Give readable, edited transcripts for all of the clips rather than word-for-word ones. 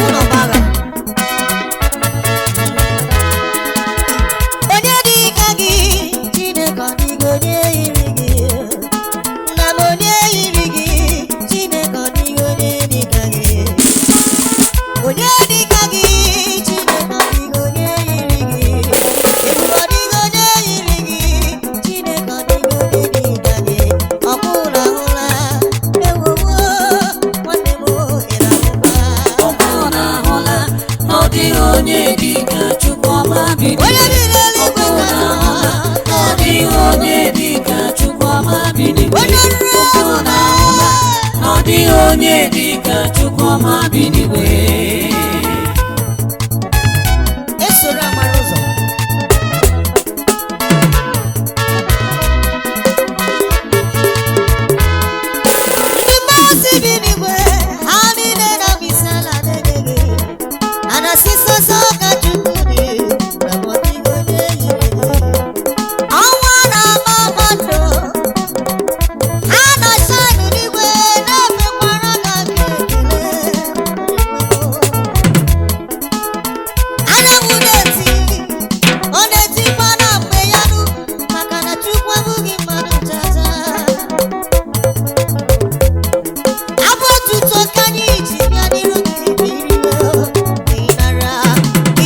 Odogwu n'ọgba agha. Onye dị ka gị, Chineke, ọ dịghị onye yiri gị. Nna m, onye yiri gị, Chineke, ọ dịghị onye dị ka gị. Onye dị ka gị, Chineke, ọ dịghị onye yiri gị. Ebube, ọ dịghị onye yiri gị, Chineke, ọ dịghị onye dị ka gị. Ọkwụla hụla, ewowo, nwanne m, ị na-ahụkwa. Ọkwụ na-ahụla na ọ dịghị onye dị ka Chukwu ọma bi n'igwe. Onye bi n'eluigwe Ọkwụ ka na-ahụla na ọ dịghị onye dị ka Chukwu ọma bi n'igwe. Onye ruru Ọkwụ na-ahụla na ọ dịghị onye dị ka Chukwu ọma bi n'igwe. Esoro amara ụzọ. Ndị mmụọ bi n'igwe, ha niile na-abụ isi ala na-enye gị. A na-asị sọsọ ka Chukwu dị, na ọ dịghị onye yiri gị. Ọnwa na-ama mmadụ, ha na-achaịnụ n'igwe, na-efekwara ka gị ekele. Anyanwụ na-eti, ọ na-etikwa na mgbe ya nụ, maka na Chukwu abụghị mmadụ chacha. Abụ otuto ka anyị ji bịa n'iru gị, iriwe, ịnara,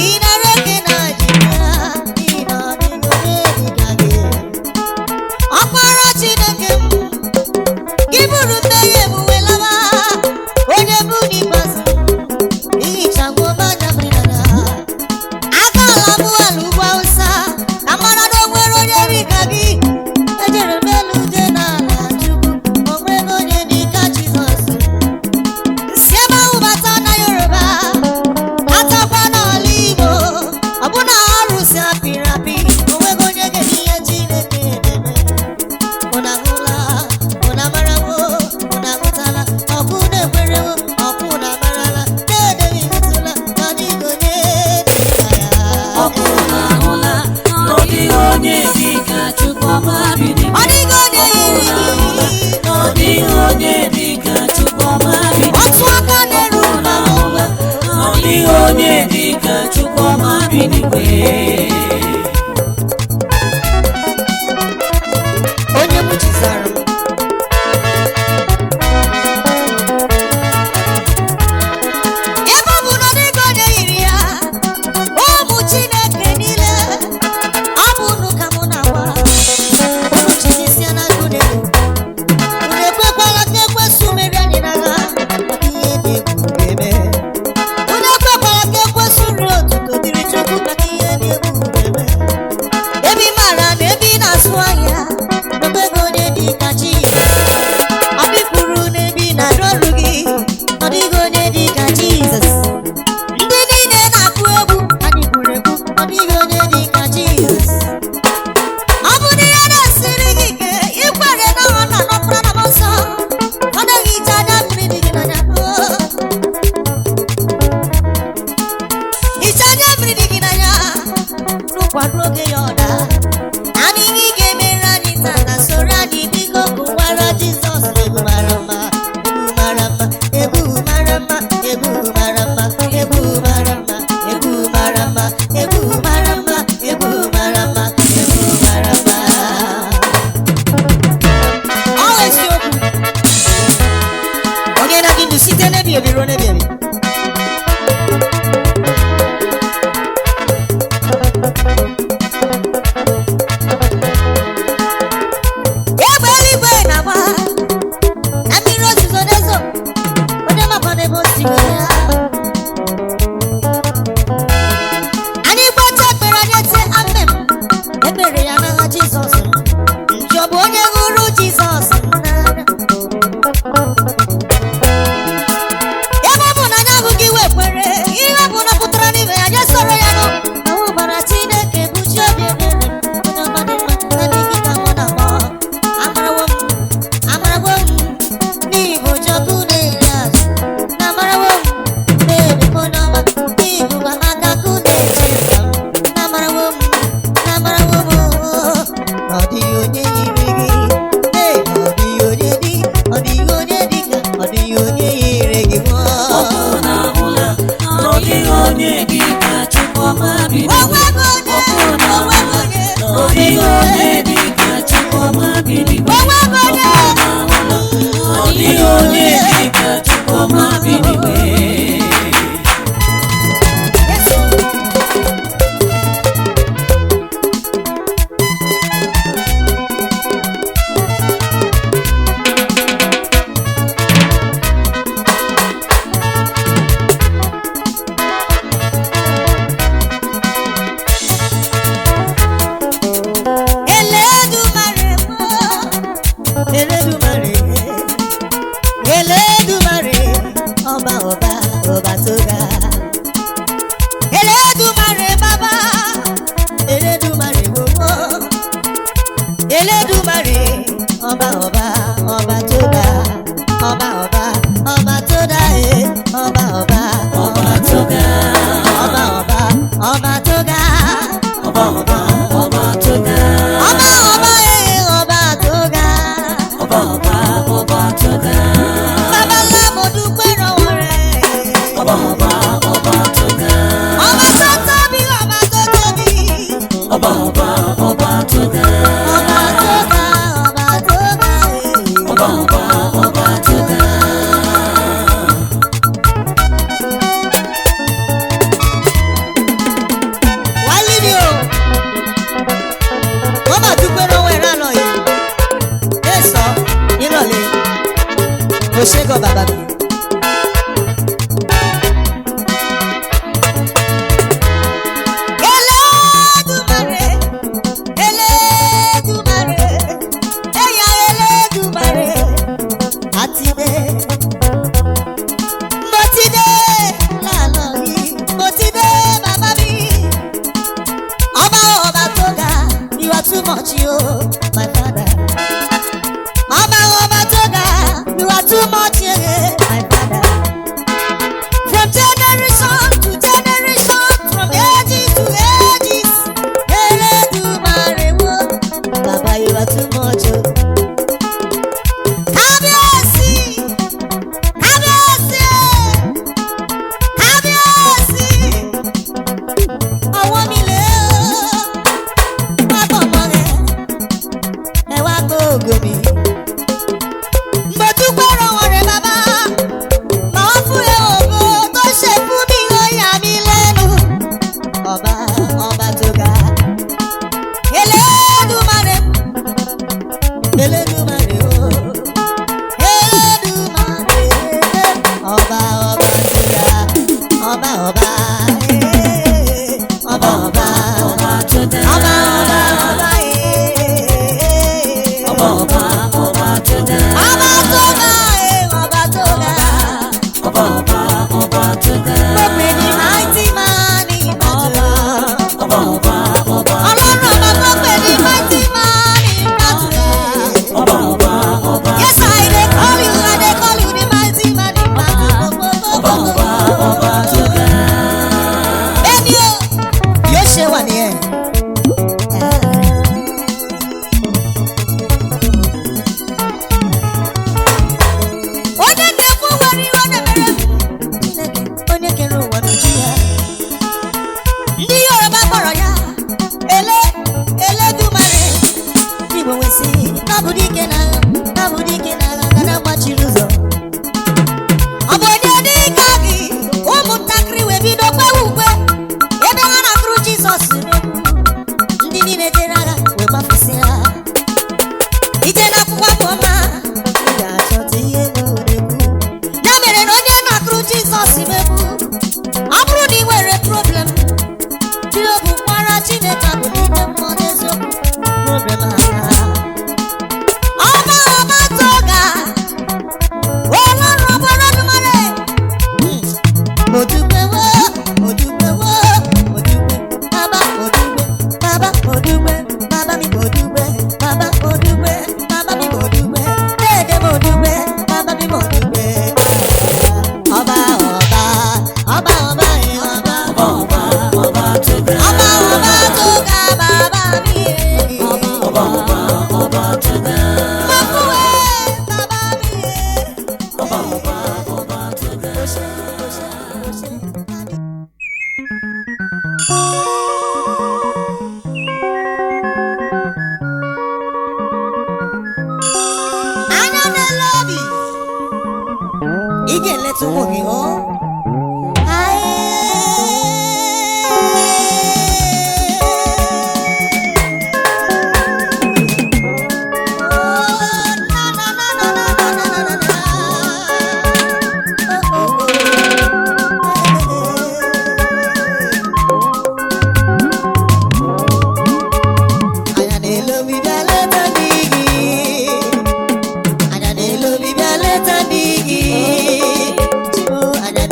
ịnara eke na ji bịa, n'ihi na ọ dịghị onye dị ka gị. Ọkpara Chineke m, gị bụrụ mmehie m wee lawa, onye bụ n'ikpeazụ, ihichagwo m anya mmiri n'anya. Aka ala bụ ala ugwu Awụsa, ka mara na o nwere onye dị ka gị. Ejere m elu jee n'ala Chukwu, o nweghị onye dị ka Jizọs. Si ebe ahụ bata na Yoruba, batakwa n'ala Igbo, ọbụna arụsị apịrị apị, o nweghị onye ga-eme ihe Chineke na-eme. Unu ahụla, unu amarawo, unu ahụtala, ọkụ na-ekwerewo, ọkụ na-amarala, na-edeghị hụtụla, na ọ dịghị onye dị ka ya. Ọkwụ na-ahụla na ọ dịghị onye dị ka Chukwu ọma bi n'igwe. Ọ dịghị onye yiri gị. Na ọ dịghị onye dị ka Chukwu ọma bi n'igwe. Otu aka na-eru Ọkwụ na-ahụla na ọ dịghị onye dị ka Chukwu ọma bi n'igwe. Onye m chizara m. Ebe ọ bụ na ọ dịghị onye yiri ya, ụmụ Chineke niile, ọ bụ unu ka mụ na-agwa. Unu chizisia n'aka unu elu. Unu ekwekwala ka ekwensu merie anyị n'agha, maka ihe dị egwu ga-eme. Unu ekwekwala ka ekwensu rie otuto dịrị Chukwu, maka ihe dị egwu ga-eme. Ebe ị maara na ebe ị na-azụ ahịa, n'onweghị onye dị ka chi. Ọ bịkwuru n'ebe ị na-arụ ọrụ gị, ọ dịghị onye dị ka Jizọs. Ndị niile na-akụ egwu, anyị gwuru egwu, ọ dịghị onye dị ka Jizọs. Ọ bụ na ihe na-esiri gị ike, ikwere na ọ nọ n'ọkpara na mmụọ nsọ, ọ dịghị iche anya mmiri dị gị n'anya. Iche anya mmiri dị gị n'anya, n'ụkwado oge ya ọ daa. Naanị ihe ị ga-emere anyị taa na soro anyị biko kụwara Jizọs egwu mara mma, egwu mara mma, egwu mara mma, egwu mara mma, egwu mara mma, egwu mara mma, egwu mara mma, egwu mara mma, egwu mara mma. Ọ bụ eziokwu. Onye na-adị ndụ site n'ebi ebi ruo n'ebi ebi. Egbe eluigwe na-agba, na mmiri ozuzo na-ezo, onye makwa n'ebe o si wee ya. Anyị gbata ekpere, anyị ete amen, ekpere ya n'aha Jizọs. Njọ bụ onye hụrụ Jizọs n'anya. Ebe ọ bụ na anyị ahụghị wee kwere, ihe ọ bụ na pụtara n'ime ya, anyị soro ya nụ. Ahụ gbara Chineke bụ chi obi ebere, onye ọma dị mma, naanị gị ka mụ na-akpọ. Amarawo m, amarawo m, n'ịbụ Chukwu na-eri azụ. Na amarawo m, na-ebe onye ọma, n'ịbụ aka kụ na-eche mba m. Na amarawo m, na amarawo m, ọ dịghị onye yiri gị. Ee, ọ dịghị onye dị, ọ dịghị onye dị ka, ọ dịghị onye yiri gị. Ọkwụ na-ahụla na Ọba tó dá e, ọba ọba. Ọba tó ga. Ọba ọba, ọba tó ga. Ọba ọba, ọba tó ga. Ọba ọba e, ọba tó ga. Ọba ọba, ọba tó ga. Bàbá ńlá mo dúpẹ́ lọ́wọ́ rẹ̀. Ọba ọba, ọba tó ga. Ọba tó tóbi, ọba tó tóbi. Ọba ọba, ọba tó ga. Ọba tó ga, ọba tó ga e. Ọba ọba, ọba tó ga. Wálé ni o, wọ́n máa dúpẹ́ lọ́wọ́ ẹ̀ lánàá yìí. Ẹ sọ nírọ̀lẹ́, mo ṣe gan bàbá mi. Elédùmarè, Elédùmarè, ẹ̀yà Elédùmarè, àti dé. Mo ti dé lánàá yìí, mo ti dé bàbá mi. Ọba ọba tó ga, you are too much yo, my father. Ọba ọba tó ga, you are too much yeah, my father. From generation to generation, from ages to ages, Elédùmarè wo, bàbá you are too much o. Kábíyèsí, kábíyèsí, kábíyèsí, ọwọ́ mi lè o, wá bọ̀ mọ́ rẹ̀, ẹ wá gbóògùn mi. Mo dúpẹ́ lọ́wọ́ rẹ̀ bàbá, màá fún ẹ ògo tó ṣe fún mi ó yà mí lẹ́nu. Ọba ọba tó ga, Elédùmarè, Elédùmarè o, Elédùmarè, ọba ọba tó ga, ọba ọba, eh, ọba ọba, Ọba tó ga. ọba ọba ọba, eh. Ọba ọba, ọba tó ga. Ọba tó ga, eh, ọba tó ga. Ọba ọba, ọba tó ga. Mo pè ní mighty man in battle. Ọba ọba, ọba Ọlọ́run ọba tó pè ní mighty man in battle. Ọba ọba, ọba Yes, I dey call you, I dey call you the mighty man in battle. Ọba ọba, ọba tó ga. Bẹ́ẹ̀ni o, yóò ṣe wà nìyẹn. Onye na-ekwu nwere ihe ọ na-emere m. Chineke, onye kere ụwa n'uju ya. Ndị Yoruba kpọrọ ya ele Eledumare. Ndị Igbo nwesị na ọ bụ dike n'agha, na ọ bụ dike n'agha, ka na-agbachiri ụzọ. Ọ bụ onye dịka gị, ụmụntakịrị wee bido kwewe ukwe ebe ha na-akụrụ Jizọs n'egwu. Ndị niile jere agha wee gbafusịa. Ije n'akwụkwọ abụ ọma, ị ga-achọta ihe n'orekwu. Ya mere na onye na-akụrụ Jizọs n'egwu, ọ bụrụ na ị nwere problem, jiri obi kwara Chineke abụ n'ime mmụọ n'eziokwu, problem agha. Ọba ọba tó ga, Ọlọ́run ọba Olódùmarè. Mo dúpẹ́ wó, mo dúpẹ́ wó, mo dúpẹ́. Bàbá mo dúpẹ́, bàbá mo dúpẹ́, bàbá mi mo dúpẹ́, bàbá mo dúpẹ́, bàbá mi mo dúpẹ́. Dédé mo dúpẹ́, bàbá mi mo dúpẹ́. Ọba ọba, ọba ọba ẹ̀ ọba. Ọba ọba, ọba tó ga. Ọba ọba tó ga bàbá mi ẹ̀. Ọba ọba, ọba tó ga. Mo fún ẹ bàbá mi ẹ̀. Ọba ọba, ọba tó ga. Ó ṣé, ó ṣé, ó ṣé. Anya na-ele obi, ị ga-eleta ụmụ gị o. Anya na-ele obi bịa leta ndị gị. Anya na-ele obi bịa leta ndị gị. Chibu, anya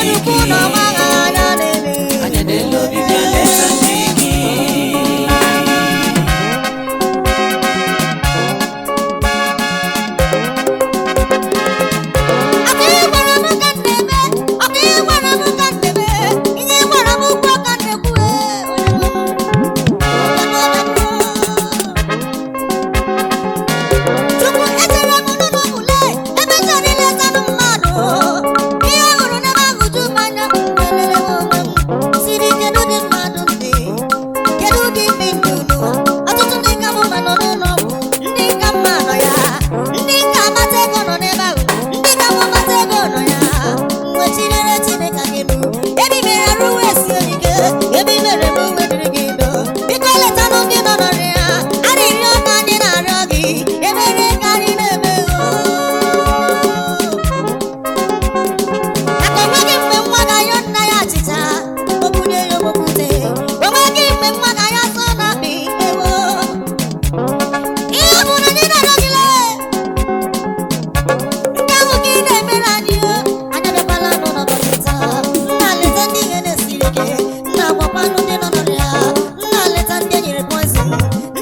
Onye ukwu gị. na ọma agha anya na-ele. Anya na-ele obi bịa leta ndị gị. Ọkụ ihe gwara m ka m na-eme, ọkụ ihe gwara m ka m na-eme, ihe gwara m ugbu a ka m na-ekwu, ee, onye nwe m. Chukwu echere m n'ụlọ ọgwụ lee, ebe chọrọ iletanụ mmadụ. Ihe ọ hụrụ n'ebe ahụ ju m anya, m lelele onwe m. Siri kedu ụdị mmadụ m dị? Kedu ụdị mbi ndụ n'ụwa? Ọtụtụ ndị ka mma nọ n'ụlọ ọgwụ, ndị ka mma nọ ya. Ndị ka amata ego nọ n'ebe ahụ, ndị ka mma amata ego nọ ya. Mgbe chinyere Chineke aka elu, ebe i mere arụ wee sie ike, ebe i mere m uwe dịrị gị ndo. Biko letanụ ndị nọ n'ọrịa, arịrịọ ka anyị na-arịọ gị, ebere ka anyị na-eme o. Maka onweghị mgbe nwa ga-ayọ nna ya achịcha, o bunye ya okwute. Onweghị mgbe nwa ga-ayọ asọ na akpị ewo. Ihe ọ bụla anyị na-arịọ gị lee, nke ahụ ka ị na-emere anyị o. Anyị abịakwala n'ụlọụbọchị taa. Nna leta ndị ihe na-esiri ike, nna gwakwanụ ndị nọ n'ọrịa, nna leta ndị e nyere poison,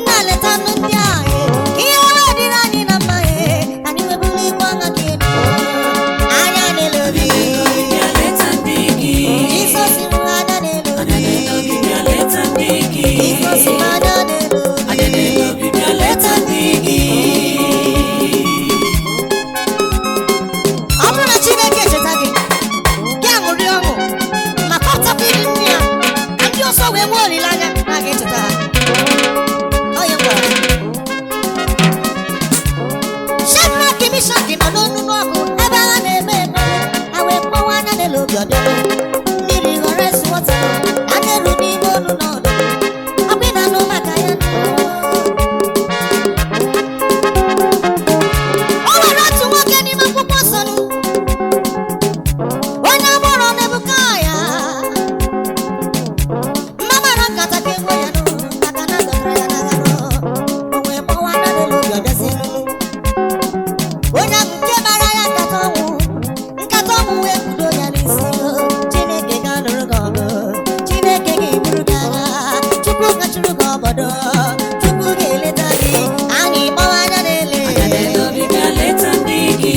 nna leta nụ ndị ahụ. Ihe ọma dịrị anyị na mma e, anyị nweburu ikwu anya gị elu. Anya na-ele obi. Bịa leta ndị gị. Jizọs hụrụ anya n'elu Anya obi. na-ele obi bịa leta ndị gị. Jizọs hụrụ anya n'elu Anya obi. na-ele obi bịa leta ndị gị. Ọ bụrụ na Chineke echeta gị, gị aṅụrị ọṅụ ma kọtapụ iri nri ya ka ndị ọzọ wee nwee olileanya na a ga-echeta ha. Ọ ya gwara gị. Shedrak, Mishak nọ n'onunu ọkụ ebe agha na-eme eme, ha wee kpọwa anya n'elu obi ọbịa. Mmiri ghọrọ ezi nwata, a na-eru n'ime onu n'ọdụ. Ọ bụ ị na-anụ maka ya O nwere otu nwoke n'ime akwụkwọ nsọ nụ, onye agbọrọ na-ebuka ya. Mma mara nkata ka egbuo ya nụ, maka na adọtara ya n'agha nụ. O wee kpọwa anya n'elu obi ọbịazie nụ. Onye ahụ nke mara ya nkata ọnwụ, nkata ọnwụ wee kwudo ya n'isi. Chineke ga-anụrụ gị ọgụ, Chineke ga-eburu gị agha, Chukwu gachụrụ gị obodo, Chukwu ga-eleta gị. Anyị kpọwa anya n'ele. Anya na-ele obi bịa leta ndị gị.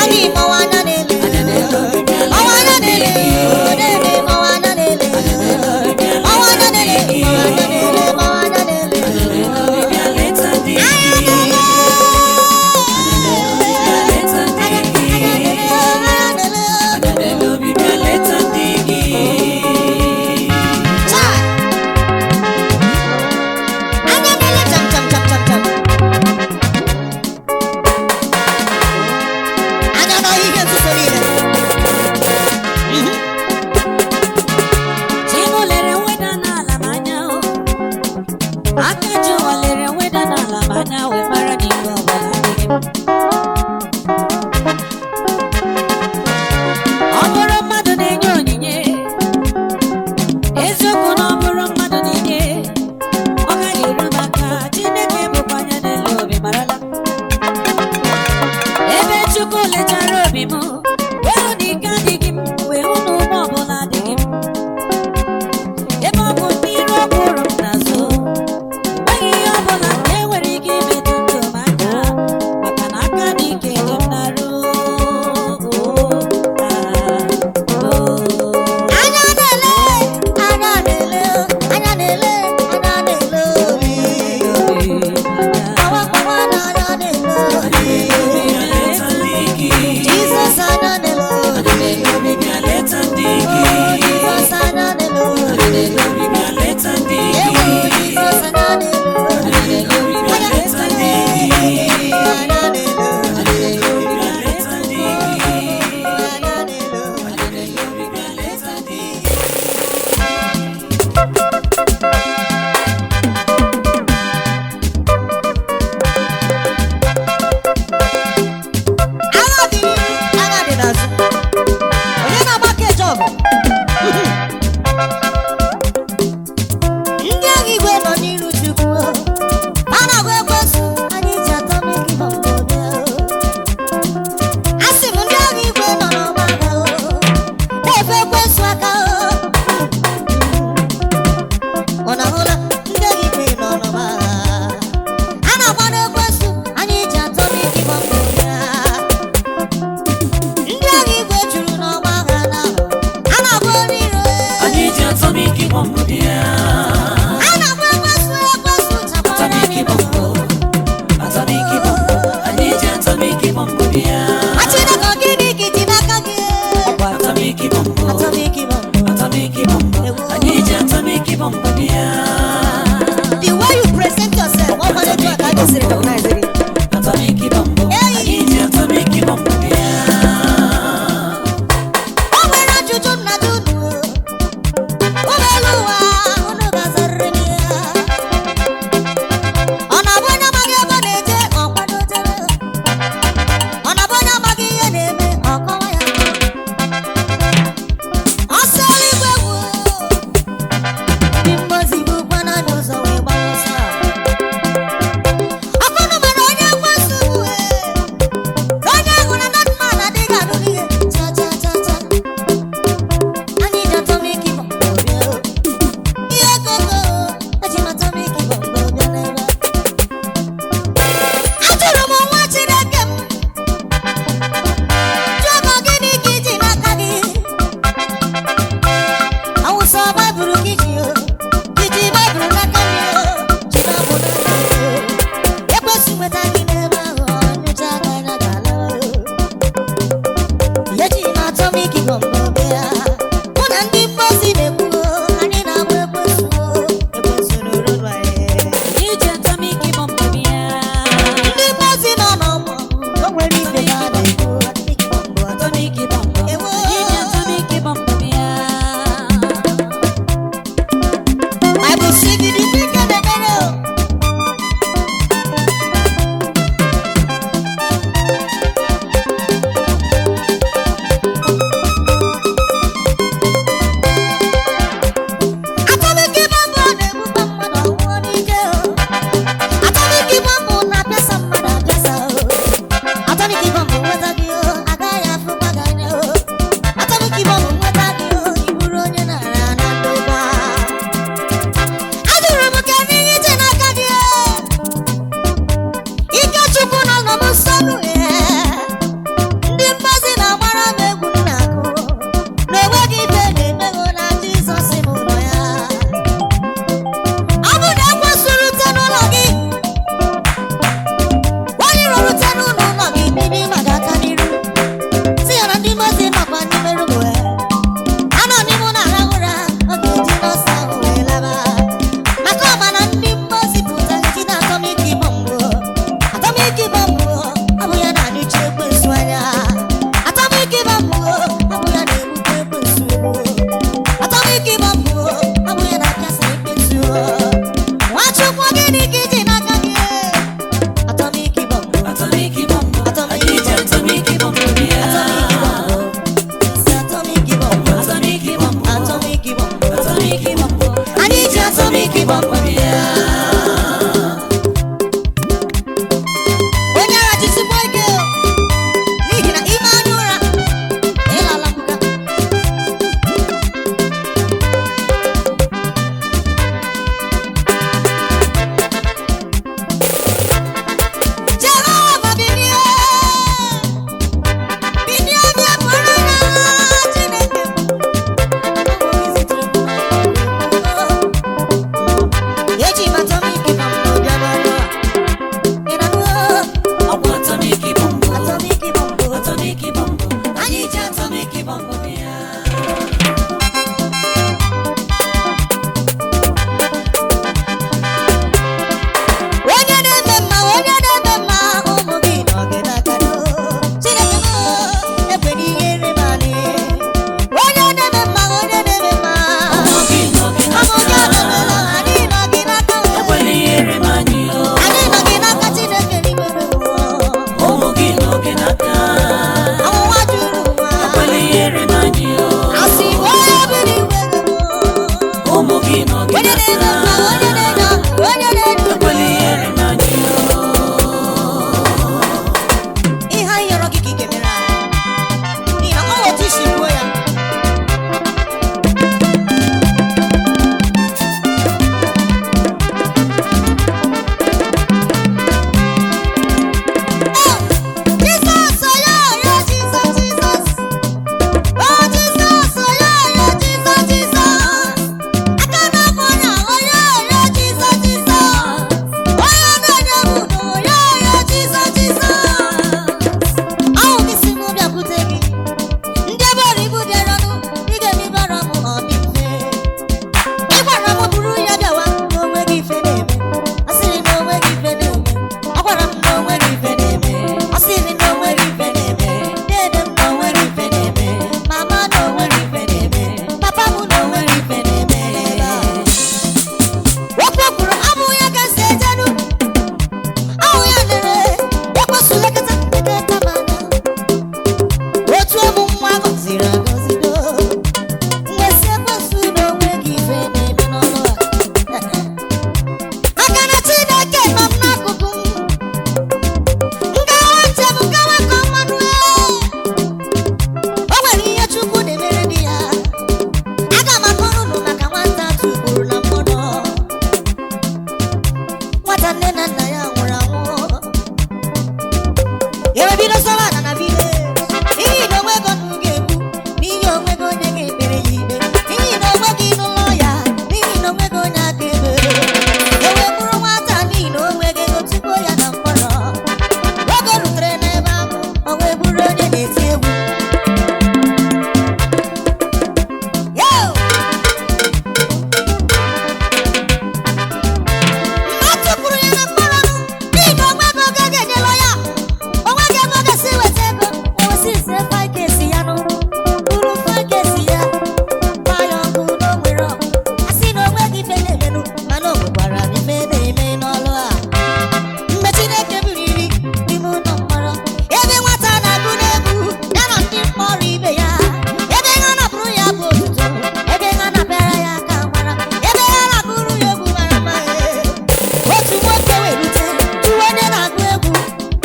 Anyị kpọwa anya n'ele. Anya na-ele obi bịa Kpọwa anya leta n'ele. ndị gị. N'ele, kpọwa anya n'ele. Kpọwa anya n'ele, kpọwa anya n'ele, kpọwa anya n'ele. Obi bịa leta ndị gị. Anya n'ele. Bịa leta ndị gị. Anya n'ele, anya n'ele. Anya na-ele obi bịa leta ndị gị. Chai! Anya na-ele cham cham cham cham cham. Anya na ihe nzuzo niile. Chinu lere mweda n'ala m anya o. Aka ji ụwa lere mweda n'ala m anya wee mara na ike ọbụla adịghị m. Ọ bụrụ mmadụ na-enye onyinye, eziokwu na ọ bụrụ mmadụ na-enye, ọ gaghị eru m aka. Chineke bụkwa anya na-ele obi marala. Ebe Chukwu lechara obi m, wee hụ na ike adịghị m, wee hụ na ụgbọ ọbụla adịghị m. Ebe ọ bụ mmiri ọkwụrụ m n'azụ, enweghị ihe ọ bụla nke nwere ike imetụ ndụ m aka, maka na aka dị ike dị m n'arụ. Anya na-ele, anya na-ele, anya na-ele, anya na-ele obi. Kpọwa kpọwa na anya na-ele obi. Jizọs Ewebido sọwa na na vile n'ihi na onwego na ga-egbu, n'ihi onwego onye ga-ekpere ya ikpe, n'ihi na onweghị n'ụlọ ya, n'ihi na onwego onye akaebe. Ewe bụrụ nwata n'ihi na onweghị ego tupu ya na mkpọrọ. Oge o rutere n'ebe ahụ, o wee bụrụ onye na-eti egwu. Yo! Mgbe a tụpụrụ ya na mkpọrọ nụ, n'ihi na onweghị oge ọ ga-enyela ya, onweghị ebe ọ ga-esi weta ego, o wee sị ise fakesi ya nụ, buru fakesi ya, gbaa ya ọkụ na o nwere ọkụ. A sị na onweghị ife na-emenụ, mana o nwekwara ife na-eme n'ọlụ a. Mgbe Chineke buliri n'ime ụlọ mkpọrọ, ebe nwata na-agụ n'egwu ya na ndị mkpọrọ ibe ya, ebe ha napụrụ ya bụ otuto, ebe ha napịara ya aka mara, ebe ha na-agụrụ ya egwu mara mma. Otu nwoke wee rute jụọ onye na-agụ egwu,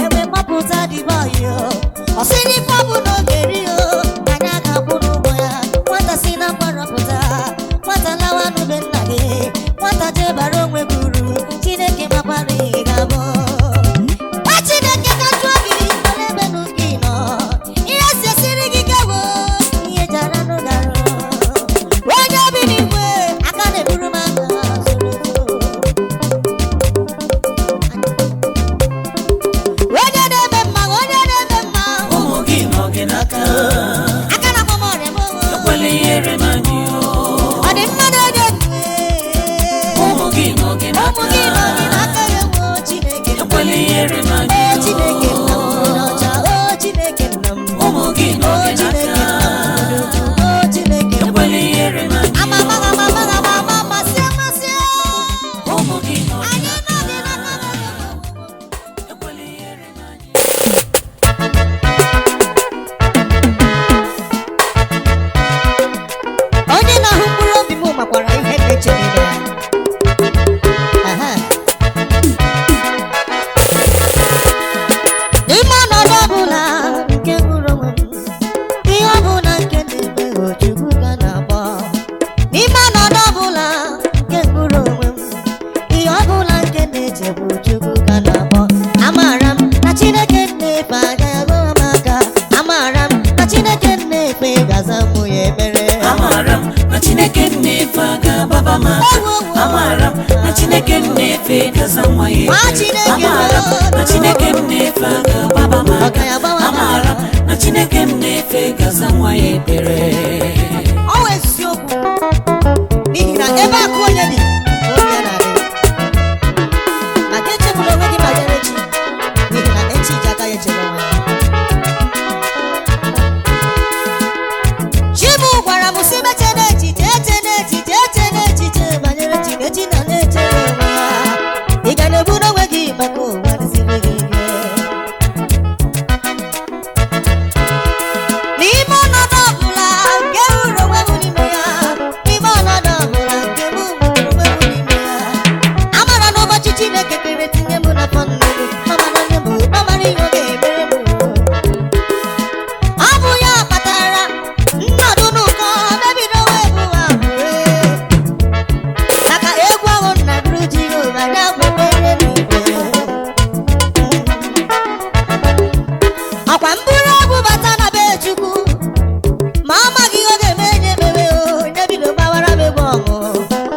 ewee mapụta dibọyị. Ọ sị n'ife ọ bụ na oge eri o, anyị ga-akwụ n'ụgwọ ya. Nwata si na mkpọrọ pụta, nwata lawa n'ube nna gị, nwata jee bara onwe gị uru. Chineke makwara ihe ga-abụ. Gwa Chineke ka jụọ gị olee ebe nụ gị nọ, ihe si esiri gị gawo, ihe jara nụ garụ. Onye bi n'igwe aka na-eburu m aka zoro ezo. Onye na-eme mma, onye na-eme mma, Ụmụ gị nọ gị n'aka. Aka na-agba m ọrịa m o. Ekwela ihere m anyị o. Ọ dị mma na onye nwe. Ụmụ gị nọ gị Ụmụ n'aka. gị nọ gị n'aka ya nwe, o Chineke nna m. Ekwela ihere m anyị O o. Chineke nna m onye ọcha, o Chineke nna m. Ụmụ gị nọ O gị Chineke n'aka. nna m onye ukwu, o Chineke nna m. Ekwela ihere m anyị Ama o. ama ama ama ama ama amasị amasị. Ụmụ gị nọ gị Anyị nọ n'aka. gị n'aka ya nwe. Ekwela ihere m anyị. Onye na-ahụ mkpụrụ obi m makwara ihe na-eche n'ime ya. Aha. N'ime ọnọdụ ọbụla nke mkpụrụ onwe m, ihe ọbụla nke na-eme Chukwu ka na-akpọ. N'ime ọnọdụ ọbụla nke mkpụrụ onwe m, ihe ọbụla nke na-echegbu Chukwu ka na-akpọ. Amaara m na Chineke na-efe anya ya gụọ m aka. Amaara m na Chineke na-efe ga-aza mụ ya ekpere. Amaara m na Chineke m na-efe aga baba m aka. Amaara m na Chineke m na-efe gaza nwa ya Nwa ekpere. Chineke Amaara m na Chineke m na-efe aga baba m aka. Amaara m na Chineke m na-efe gaza nwa ya ekpere. Ọ wụ eziokwu, n'ihi na ebe akụ onye dị ka obi ya na-adị. Maka echegbula onwe gị banyere echi, n'ihi na echi ji aka ya echebe onwe ya. Chi m gwara m sị m eche n'echiche, eche n'echiche, eche n'echiche banyere chi na echi na na-echere onwe ya. Ị ga na-egbu n'onwe gị maka ụwa dịziri gị ike. N'ime ọnọdụ ọbụla nke hụrụ onwe m n'ime ya, n'ime ọnọdụ ọbụla nke m hụrụ onwe m n'ime ya, amara n'ụbọchị Chineke kere tinye m n'afọ nne m, mama na nne m, ọmara ihe ọ ga-emere m. Ọ bụ ya kpatara nnọdụ n'ụkọ mebido wee bụ abụọ maka egwu ahụ nna gụrụ Jehova ya gwekpere m ikpe. Ọkwa mbụrụ egwu bata na be Chukwu, ma amaghị ihe ọ ga-eme nye mewe o, nye bido gbawara m egwu ọṅụ.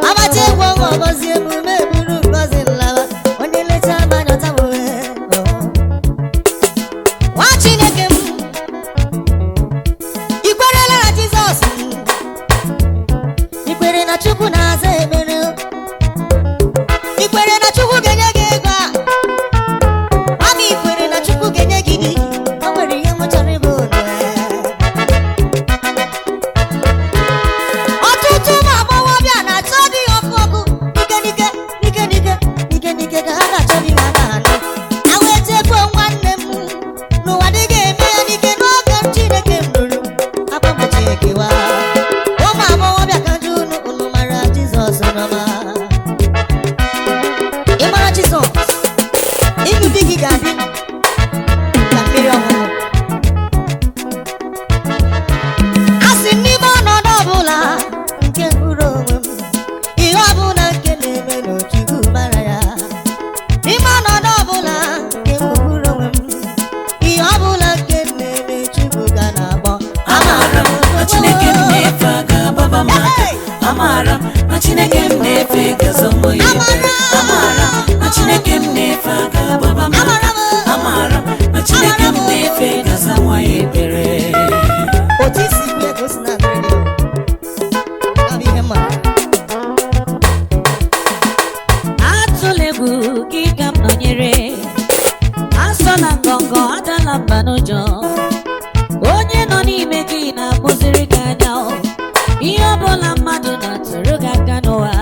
Agbacha egwu ọṅụ ọgọzie m, me buru ngọzi nlawa, onye lecha m anya ọtamuwe. Nwa Chineke m, i kwerela na Jizọs, i kwere na Chukwu na-aza ekpere, i kwere na Chukwu ga-enye gị ego a. Mami, i kwere na Chukwu ga-enye gị di, o nwere ihe m chọrọ ịbụ ụlọ. Ọtụtụ ụmụ agbọghọbịa na-achọ di ọkụ ọkụ, n'ike n'ike, n'ike n'ike, n'ike n'ike ka ha ga-achọ di ha na-anụ. Ha wee chefuo nwanne m n'ụwa. Chineke m na-efe gaza nwa ya ekpere. Amara m na Chineke m na-efe aka agbaba m aka. Amara m na Chineke m na-efe gaza nwa ya ekpere. Otu isi bịa ka o si na-adịrị gị. Ya bụ ihe m maara. Atụla egwu gị ka m nọnyere, asọla ngọngọ, adala mba n'ụjọ. Onye nọ n'ime gị na-akpụziri gị anya o. Ihe ọbụla mmadụ na-atụrụ gị aka n'ụwa,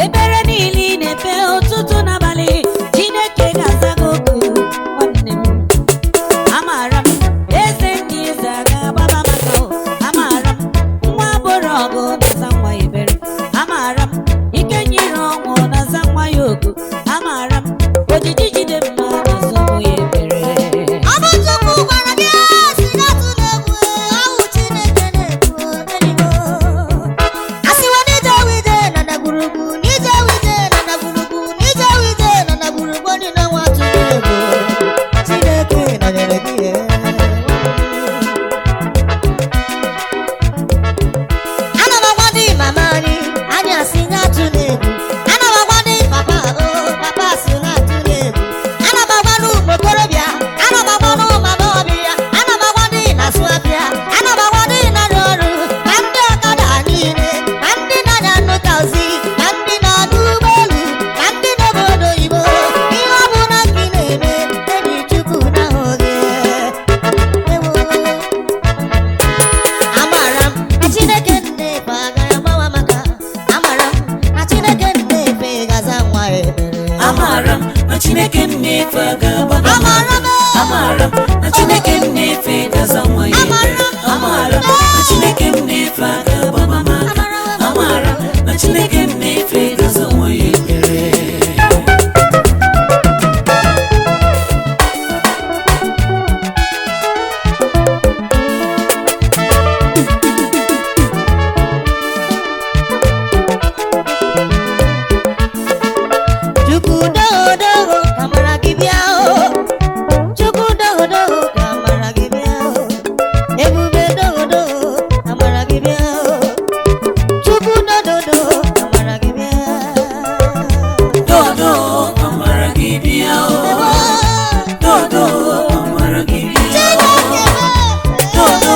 ebere niile ị na-epe ụtụtụ n'abalị, Chineke ga-aza gị oku nwanne m. Amaara m eze ndị eze ga-agbaba maka o. Amaara m nwa agbọrọ ọgụ na-aza nwa ya ebere. Amaara m ike nyere ọnwụ na-aza nwa ya oku. Amaara m ojiji jide mma na-aza ụmụ ya ebere. Ọ bụ Chukwu gwara gị sị na atụla egwu, ahụ Chineke na-ekwu eluigwe. Asịwo n'ije wije na ndagwurugwu, n'ije wije na ndagwurugwu, n'ije wije na ndagwurugwu, ndị na-enwe atụla egwu. Chineke nọnyere gị. Ana m agwa ndị mama anyị, anyị asị nye atụla egwu. Ana m agwa ndị papa, o papa sị na atụla egwu. Ana m agwa ndị ụmụ okorobịa, ana m agwa ndị ụmụ agbọghọbịa, ana m agwa ndị na-asụ afịa, ana m agwa ndị na-arụ ọrụ, na ndị ọkada niile, na ndị na-anya nnụta ozi, na ndị na-anụ ụgbọelu, na ndị n'obodo oyibo. Ihe ọ bụla nke ị na-eme, enyi Chukwu na-ahụ gị. Ewo. Amara m na Chineke nnefe agaghị agbawa maka. Amara m na Chineke nnefe ga-aza nwa ebere. Amara m na Chineke m na-efe aka agbaba m aka. Amara m na Chineke m na-efe gaza nwa ya ekpere. Amara m na Chineke m na-efe aka agbaba m aka. Amara m na Chineke m na-efe gaza nwa ya ekpere. Chukwu doho doho ka mara gị bịa o. Chukwu doho doho ka mara gị bịa o. Ebube doho doho ka mara gị bịa o. Chukwu dododo ka mara gị bịa. Dodo amara gị bịa o. Dodo amara gị bịa o. Dodo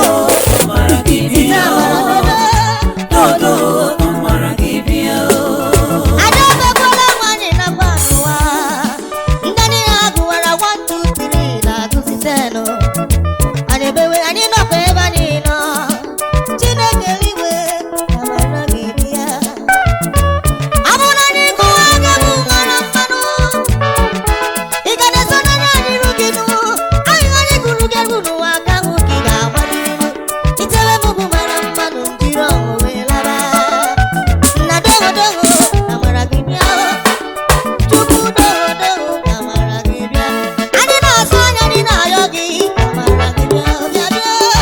amara gị bịa o. Dodo amara gị bịa o. Adabekwala nwanyị na mba n'ụwa. Ndị niile agụwara 1 2 3 na-agụzi 10. Anyị ebewe, anyị nọkwa ebe anyị nọ. Chineke eluigwe, amara gị bịa. Ọ bụrụ na anyị gụwa aka bụ mara mmanụ, ị ga na-eso n'anya anyị ru gị nụ. Anyị anyị gụrụ gị egwu n'ụwa ka ahụ ka ị ga-agbalịrị. Itere m bụ mara mmanụ, jiri ọṅụ wee laba. Nna doho doho, amara gị bịa. Chukwu doho doho, amara gị bịa. Anyị na-asụ anya, anyị na-arịọ gị, amara gị bịa, bịa bịa.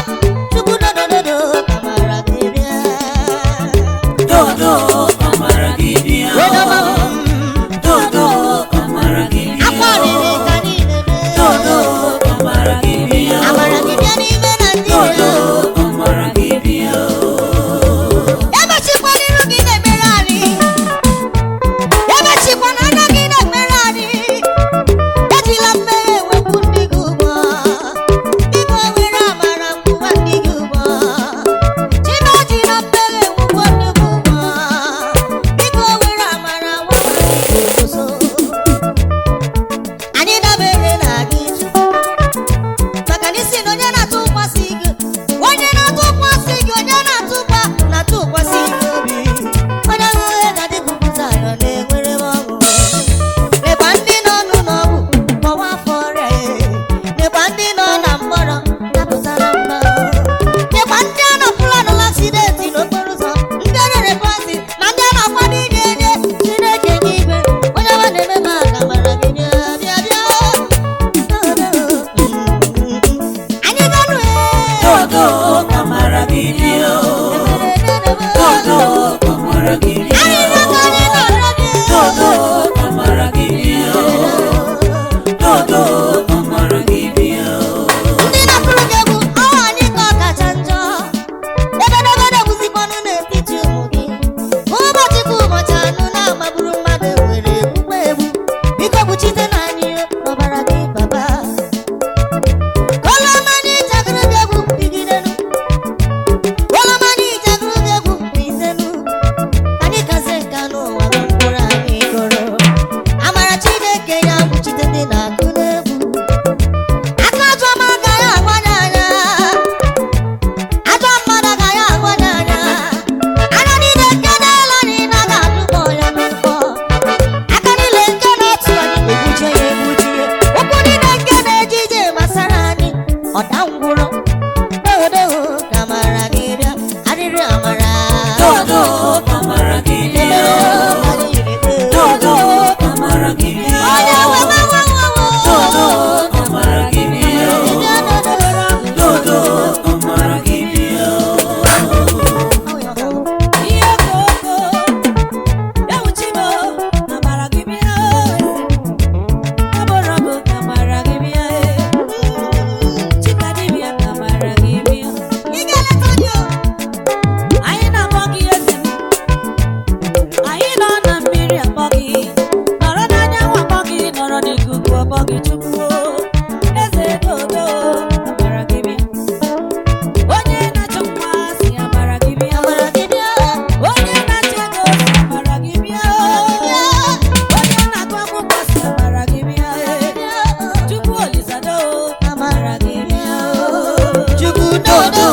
Dodo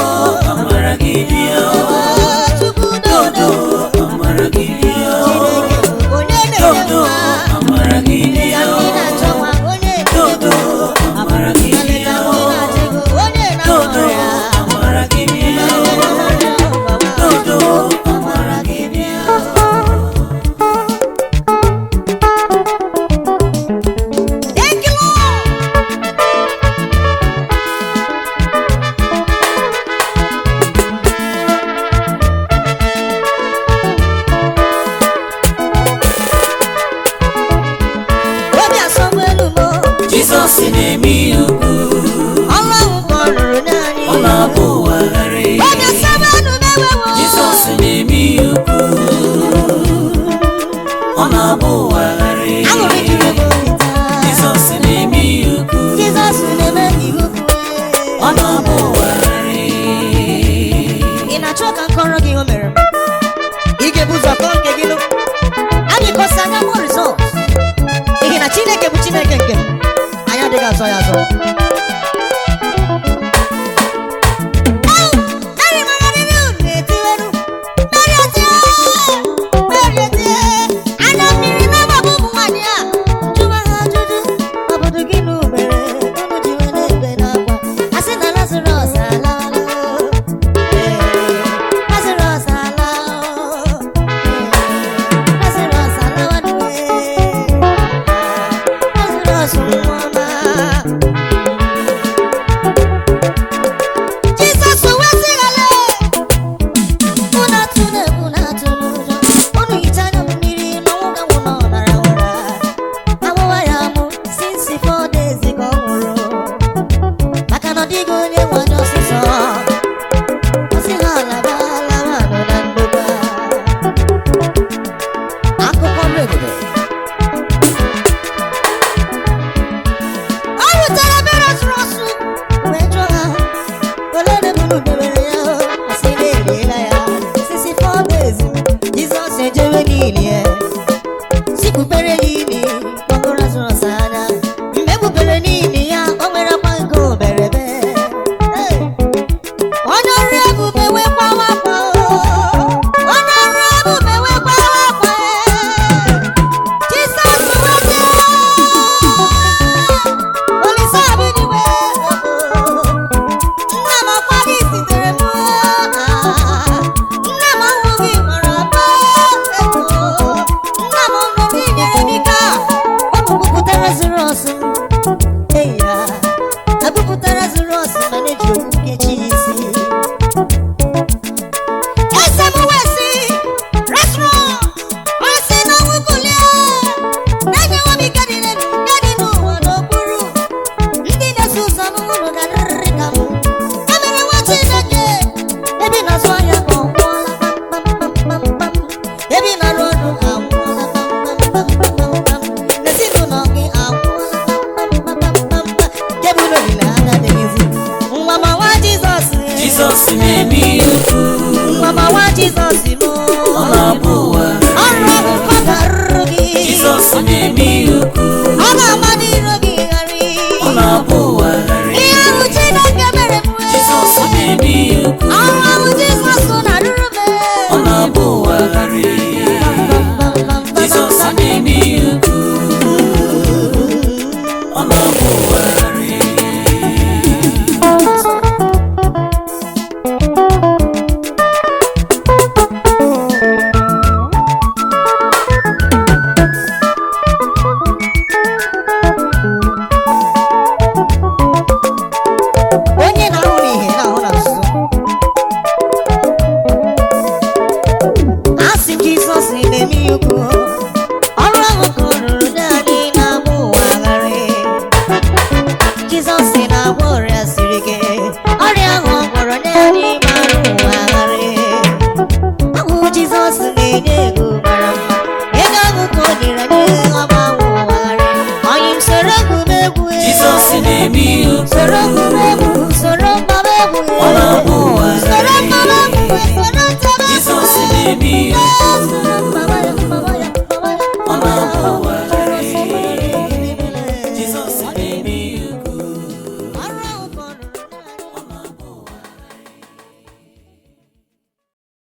amara gị bịa. Chukwu dodo. Dodo amara gị bịa. Chineke onye na-enye Dodo nwa. amara gị bịa. Ndị na-achọ nwa onye na-enye Dodo ego. amara gị Nleta bịa. ndị na-achọ ego onye na-agwọ Dodo ọrịa. amara gị bịa. Dodo amara gị bịa. Thank you, Lord. Obi asọgbu elu m, Jizọs na-eme ihe ukwu. ọrụ ahụ ka ọ rụrụ naanị. Ọ na-abụ ụwa gharị. Obi asọgbu elu m ewewo. Jizọs na-eme ihe ukwu. Ọ na-abụ ụwa gharị. Aṅụrị juru m obi taa. Jizọs na-eme ihe ukwu. Jizọs na-eme ihe ukwu. Ọ na-abụ ụwa gharị. Ị na-achọ ka m kọrọ gị ihe o mere m? Ị ga-ebu ụzọ kọọ nke gị nụ. Anyị kọsa anya mụ result. N'ihi na Chineke bụ Chineke nke m. Anyị adịghị azọ ya azọ. Mary mara nínú na-etiwenu. Mary etie, Mary etie. Anya mmiri na-agbagbu ụmụ nwaanyị a. Jụwa ha ajụjụ, obodo gị nụ mere unu ji wee na-ebe n'akwa. A sị na Lazarus alaala. Ee, Lazarus alaa. Ee, Lazarus alawa. Lazarus nwa ọma. Jizọs wee sị ha, "Lee, unu atụla egwu, unu atụla ụjọ. Unu hichaa anya mmiri na ọnwụ ga-anwụ na ọ nara ụra." Amụwa ya amụ since 4 days ka ọ nwụrụ. Maka na ọ dịghị onye nwe anya ọsịsọ. Ọ sị ha laba, laba nọ na ndokwa. Akụkọ ọrụ ebube. Ọ rutere ebe Lazarọs wee jụọ ha, "Olee ebe unu debere ya?" Ha sị na eliela ya. Sisi 4 days, Jizọs ejewe n'ili ya. Si kpupere ya ili, kpọkọ Lazarọs anya. Mgbe e kpupere n'ili ya, o nwere akwa nke oberebe. Hey! Onye ọrụ ebube wee kwawa akwa o. Onye ọrụ ebube wee kwawa akwa e. Jizọs wee jee. Olise abịdịwe. Nna m akwa gị sitere m. Nna m ọhụụ gị nwere abụọ. Nna m ọhụụ gị nyere m ike a. Ọ bụ kwupụtara zuru ọsụ. Eyi ya. Ebupụtara zuru ọsụ mana eji okwu kechie isi. Eze m wee sị, "Lazarus, o si n'ọnwụ kulie." Na-enyewo m ike dị n'elu, nke dị n'ụwa n'okpuru. Ndị na-eso ụzọ m unu ga-adịrịrị ka m. Emere nwa Chineke, ebe ị na-azụ ahịa ka ọ gwụọla kpamkpamkpamkpam. Ebe ị na-arụ ọrụ agwụọla kpamkpamkpamkpam. N'ezinụlọ gị agwụọla kpamkpamkpamkpam. Nke bụ na olileanya adịghịzi. Nwa ma nwa Jizọs. Jizọs na-eme ihe ukwu. Nwa ma nwa Jizọs mụ. Ọ na-abụ ụwa Ọrụ gharị. ahụ ka ọ ga-arụrụ gị. Jizọs na-eme ihe ukwu. Ọ ga-agba n'iro gị gharị. Ọ na-abụ ụwa gharị. Ihe ahụ Chineke mere m. Jizọs na-eme ihe ukwu. Ọrụ ahụ Jizọs na-arụrụ m. Ọ na-abụ ụwa gharị. Jizọs na-eme ihe ukwu. Ọ na-abụ ụwa gharị. Onye na-ahụ n'ihe na-ahụ na nzuzo. Asị m Jizọs na-eme ihe ukwu. Ọrụ ahụ ka ọ rụrụ naanị na-agba ụwa gharị. Jizọs na-agwọ ọrịa siri ike. Ọrịa ahụ ọ gwọrọ naanị mara ụwa gharị. Ahụ Jizọs na-enye ego mara mma. Ego ahụ ka o nyere anyị ọ gbanwe ụwa gharị. Onye m soro egwu m egwu Jizọs na-eme ihe ukwu. Soro